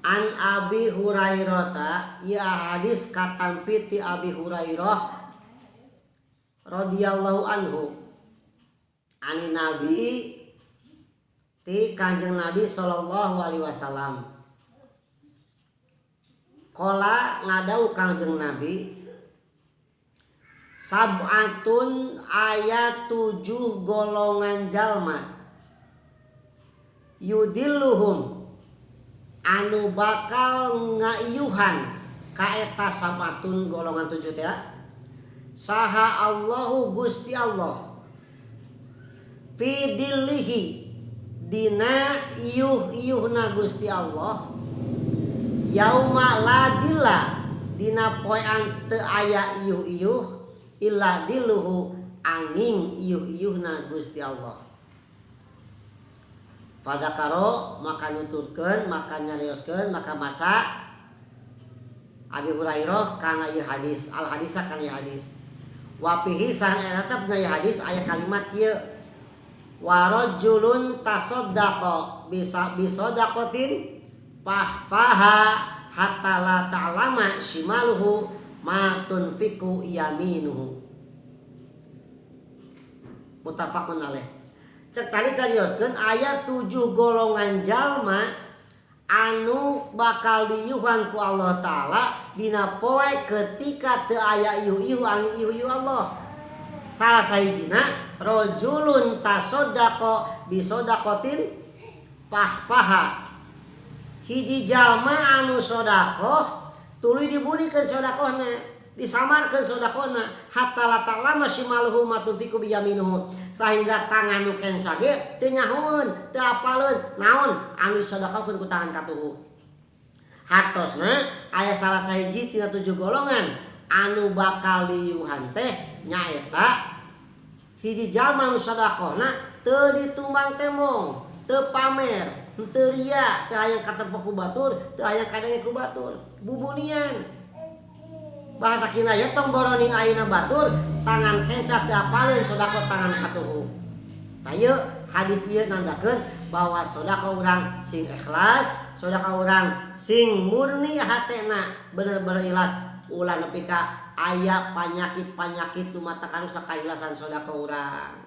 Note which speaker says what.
Speaker 1: An Abi Hurairah, ieu hadis katampi ti Abi Hurairah radhiyallahu anhu, anin Nabi, ti Kanjeng Nabi sallallahu alaihi wasallam. Qala, ngadawuh Kanjeng Nabi, sab'atun, aya 7 golongan jalma, yudhilluhum, anu bakal ngaiuhan ka eta sab'atun, golongan 7 teh, saha Allahu, Gusti Allah, fi dhillihi, dina iuh-iuhna Gusti Allah, yauma la dhilla, dina poean teu aya iuh-iuh, illa dhilluhu, anging iuh-iuhna Gusti Allah. Fadzakaro, maka nuturkeun, maka nyarioskeun, maka maca Abi Hurairah kana ieu hadis, al hadisa, kana ieu hadis. Wa fihi, sareng eta tetep dina ieu hadis aya kalimat ieu, wa rajulun tasaddaqa bisa bisodaqatin fahfaha hatta la ta'lama shimaluhu ma tunfiqu yaminuhu. Muttafaqun alaih. Cek tadi carioskeun, aya 7 golongan jalma anu bakal diiuhan ku Allah Ta'ala dina poe ketika teu aya iuh-iuh anging iuh-iuh Allah. Salah sahijina rajulun tasaddaqa bisodaqatin fahfaha, hiji jalma anu sodakoh tuluy dibulikeun sodakohna, disamarkeun sodakohna, hatta la ta'lama shimaluhu ma tunfiqu biyaminuhu, sehingga tangan nu kenca ge teu nyahoeun, teu apaleun naon anu disodakohkeun ku tangan katuhu. Hartosna aya salah sahiji tina 7 golongan anu bakal diiuhan teh nyaeta hiji jalma nu sodakohna teu ditumbang tembong, teu pamer, teu ria, teu hayang katempo ku batur, teu hayang kadenge ku batur, bubunian. Bahasa kinaya, tong boroning ayeuna batur, tangan kenca teu apaleun sodakoh tangan katuhu. Tah, ieu hadis ieu nandakeun bahwa sodakoh urang sing ikhlas, sodakoh urang sing murni hatena, bener-bener ikhlas, ulah nepi ka aya panyakit-panyakit nu mata karusak kaikhlasan sodakoh urang.